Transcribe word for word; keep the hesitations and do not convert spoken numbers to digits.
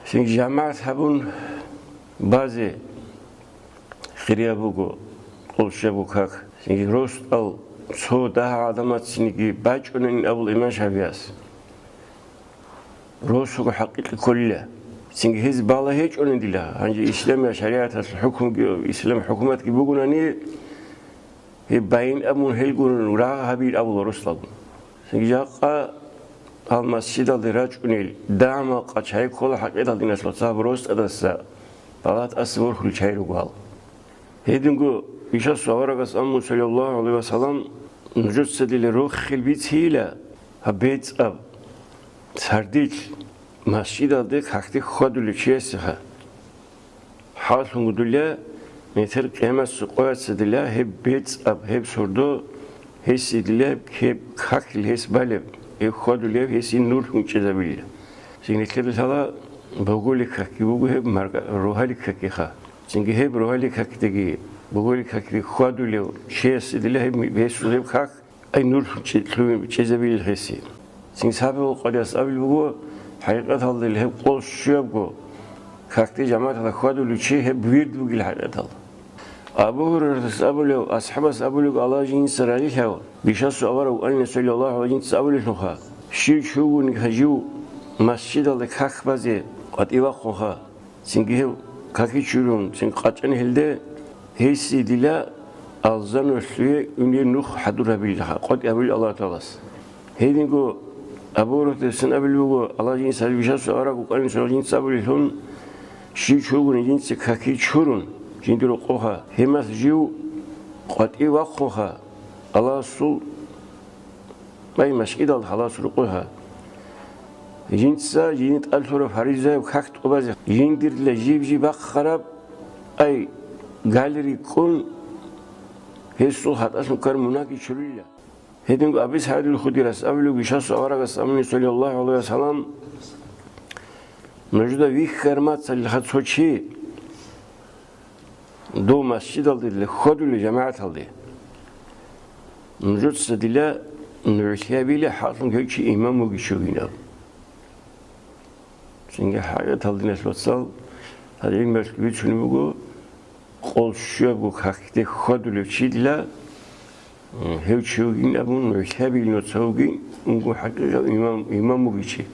Цинги жамагӀат гьабун базе хирияб буго, къолщаб буго как. Цинги росдал цо дагьа гӀадамацинги бачӀунин абул иман шабияс. Росуго хӀакъикъи кколила. Цинги гьез бала гьечӀонин дила. Гьанже исламияб шаригӀаталъул хӀукмуги, ислам хӀукуматги бугунани, гьеб байин абун гьелгун рагъ гьабил абула росдалгун. Цинги жакъа гьал масжидалде рачӀунел дагьа-макъа чагӀи ккола хӀакъикъаталда диналъул вацал, гьаб росдадаса балагьалда тӀаса борхулел чагӀи руго гьал. Гьединго Ишасул аварагас абун, саллаллагьу гӀалайгьи ва саллам, нужеца дила рохел бицейила гьаб бецӀаб сардилъ масжидалде какде хьвадулев чиясеха. ХӀакълъун гудула, метер къиямасеб къояцадила гьеб бецӀаб, гьеб сордо, гьесидила гьеб какил гьес балеб, гьеб хьвадулев гьесие нур хӀунчӀизабила. Цинги нилъеда лъала боголил какги буго гьеб маркӀа-, рогьалил какгиха. Цинги гьеб рогьалил какдеги, боголил какдеги хьвадулев чиясидила гьеб, гьесул гьеб как, ай, нур чӀи-, лъугьин-, чӀезабилел гьесие. Цинги сахӀабиял къваригӀелас абулеб буго, хӀакъикъаталда гьеб къолщуябго какде жамагӀаталда хьвадулев чи гьеб вирд бугил хӀакъикъаталда. Абу Гьурайратас абулев, асхӀабас абулеб, Аллагь жинца разилъав, Ишасул авараг вукӀанин, саллаллагьу гӀалайгьи, жинца абулелъулха, щив чи вугониги жив масжидалда как базе къватӀив вахъунха. Цинги гьев каки чурун, цинги къачӀани гьелде, гьесие дила алзанулъуве уней нух хӀадур гьабилилха, къотӀи гьабулел Аллагь ТагӀалас. Гьединго Абу Гьурайратаца абулеб буго, Аллагь жинца, Ишасул авараг вукӀанин, саллаллагьу гӀалайгьи, жинца абулелъул, щив чи вугониги жинца каки чурун, жиндир рокъовха, гьемалъ жив къватӀив вахъунха, Аллагьасул Ай, масжидалда гьалас рукъугьа. Жинца жиндир тӀад лъураб фаризаяб как тӀубазе, жиндирила жиб-жиб бахъараб, ай, галири ккун, гьесул хатӀалъун ккараб мунагьги чурила. Гьединго Аби СагӀидул Худрияс абулеб, Ишасул аварагас абуни, саллаллагьу гӀалайгьи ва саллам, нужеда вихьараб мацалъ цо чи, дов масжидалде хьвадулев жамагӀаталде, нужеца дила нугӀлъи гьабила, хӀакълъун гьев чи имам вугев чи вугин абун. Цинги хӀакъикъаталда, диналъул вацал, гьал гӀилмуялъ бицунеб буго, къолщуябго какде хьвадулев чила, м, гьев чи вугин абун, нугӀлъи гьабила нужеца вугин, унго хӀакъикъав имам, имам вугев чи.